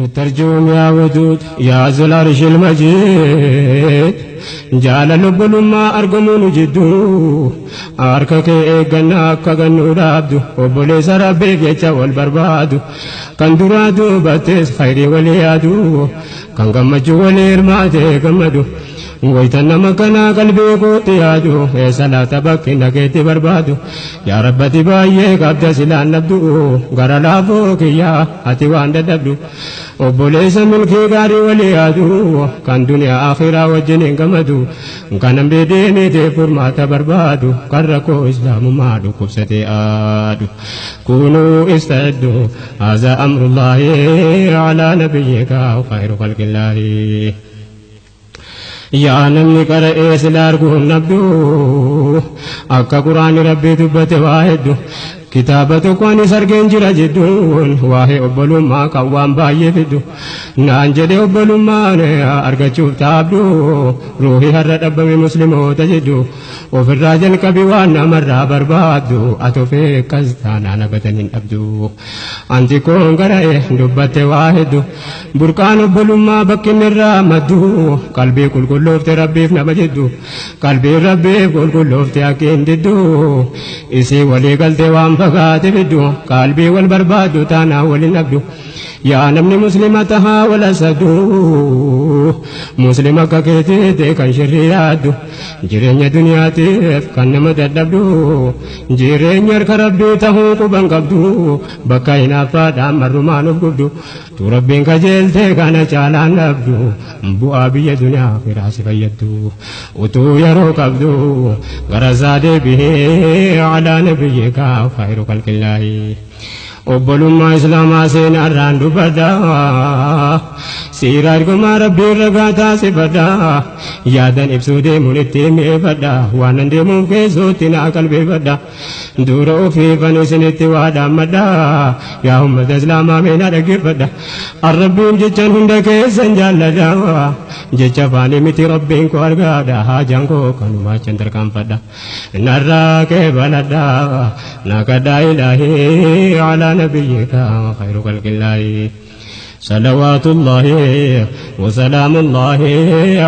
نترجم يا ودود يا ذو العرش المجيد جعل obbolummaa argamuun jidduu harka kee eeggannaa akka gannuu dhaabdu obboleessa rabbiif jecha wal barbaadu kan duraa duubattes khayrii walii yaadu kan gammachuu walii hirmaatee gammadu waytan nama kanaa qalbii kootti yaadu eessa laata bakki nageetti barbaadu yaa rabbati baay'ee qabda silaan dhabdu gara laafoo kiyyaa ati waan dadhabdu obboleessa milkii gaarii walii yaadu kan duniyaa akhiraa wajjin hin gammadu kan namni deemeetee furmaata barbaadu kan rakkoo islaamummaa dhukkubsatee aadu kunuu ista'iddu haza amrullaahi alaa nabiyyika khayru khalqillaahi. Yaa namni qara'ee sila arguun dhabdu akka quraanni rabbii dubbate waa hedduu kitaaba tokko anis argeen jira jedhuun waa'ee obbolummaa kan waan baay'ee fiddu naan jedhe obbolummaan argachuuf taabdu ruuhii har'a dhabbame musliimoota jedhu ofirraa jalqabi waan namarraa barbaaddu ati of eeggas taanaan abadan hin dhabdu anti koon qara'e dubbatte waa hedduu burqaan obbolummaa bakki inni irraa maddu qalbii qulqulloofte rabbiif nama jedhu qalbii rabbiif qulqulloofte akka hin diddu isii walii galtee waan fagaate fiddu qalbii wal barbaaddu taanaa waliin dhabdu yaa namni muslima tahaa wal asaddu muslima akka keetiitti kan shirrii yaaddu jireenya duniyaatiif kan nama dadhabdu jireenya harka rabbii tahuu quban qabdu bakka hinaaffaadhaan marrumaan of gubdu tu rabbiin kajeeltee kana caalaan dhabdu bu'aa biyya duniyaa akhiraa si fayyaddu utuu yeroo qabdu gara isaa deebi'ee alaa nabiyyika khayru khalqillaahi. Obbolummaa islaamaa seenaarraan dubbadha siiraa ergamaa rabbii ragaa taasifadha yaadan ibsuu deemuun itti mi'eeffadha waanan deemuun keessootti naa qalbeeffadha dura ofiifan isinitti waa dhaammadha yaa ummata islaamaa meenaa dhaggeeffadha arrabbiin jechan hunda keessan jaalladha jecha afaanii miti rabbiin koo argaadha haajaan koo kanumaa chan tarkaanfadha narraa kee baladha naqadhaa ilaahii alaa نبيك خير خلق الله صلوات الله وسلام الله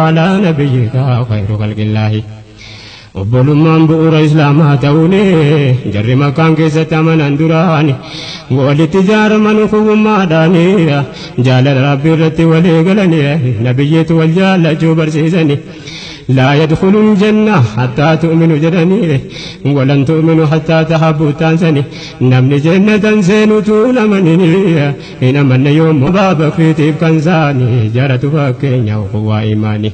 على نبيك خير خلق الله. Obbolummaan bu'uura islaamaa ta'uun jarri makkaan keessatti amanan duraani walitti ijaaraman ukhuwwummaadhaani jaalala rabbii irratti walii galanii nabiyyeetu wal jaallachuu barsiisani. لا يدخلون الجنة حتى تؤمنوا جدني ولن تؤمنوا حتى تحبوا تنسني نمني جنة سينو طول مني إن من يوم بابك في تيب كنزاني جرت فكين وقوى إيماني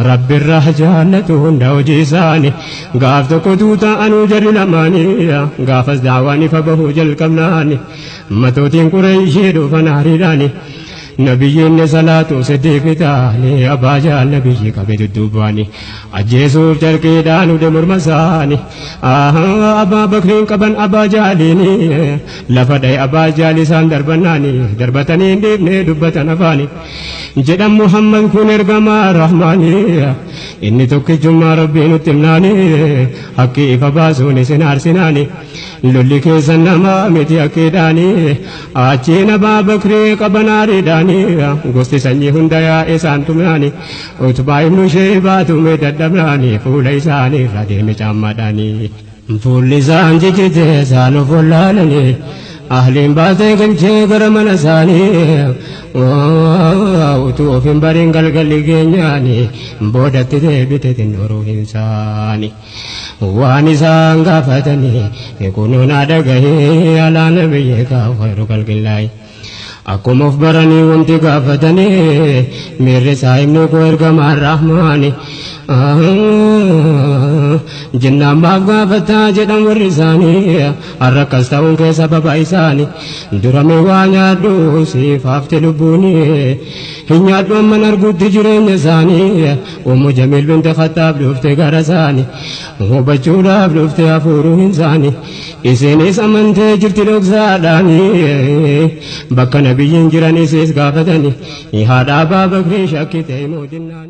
رب الرهجانة هند وجيساني قاف تقدوتا أنو جر لماني قاف دعواني فبهو جل كمناني متوتين قريشي فنهريداني نبيين صلاة صديق تاني أبا جال نبي كبد الدباني أجيسوف جركي دانو دمر مساني أبا بكرين كبن أبا جاليني لفدي أبا جالي سان دربناني دربتني دبني دبتن أفاني جدم محمد كن إرقما رحماني إني توكي جمع ربي نتمناني حقي فباسوني سنار سناني لولي كيسن نما متي أكيداني أچين أبا بكري قبناري داني gosti sanyii hunda yaa'e isaan tumnaani utubaa ibnu sheebaa tume dadhabnaani fuula isaanii irra deeme caammaadhaani fuulli isaan jijjite isaan of wallaalanii ahliin baatee galchee gara mana isaanii utuu of hin barin galgalli geenyaani boodatti deebite xinnooruu hin saani waan isaan gaafatanii kunuun dhagahee alaa nabiyyika khayru khalqillaahi. Akkuma of baranii wanti gaafatanii miirri saahibni koo ergamaan rahmaani jennaan maaf gaafataa jedhan warri isaanii har'a akkas ta'uun kee sababa isaanii durame waa nyaadhu siif hafte lubbuuni hin nyaadhu amman argutti jireenya isaanii Ummu Jamiil binti Khattaab dhufte gara isaanii hubachuudhaaf dhufte hafuuruu hin isaanii isinis amantee jirti dhoksaadhaanii bakka nabiyyiin jiran isiis gaafatanii haadha Abbaa Bakrii shakkite mootinnaan.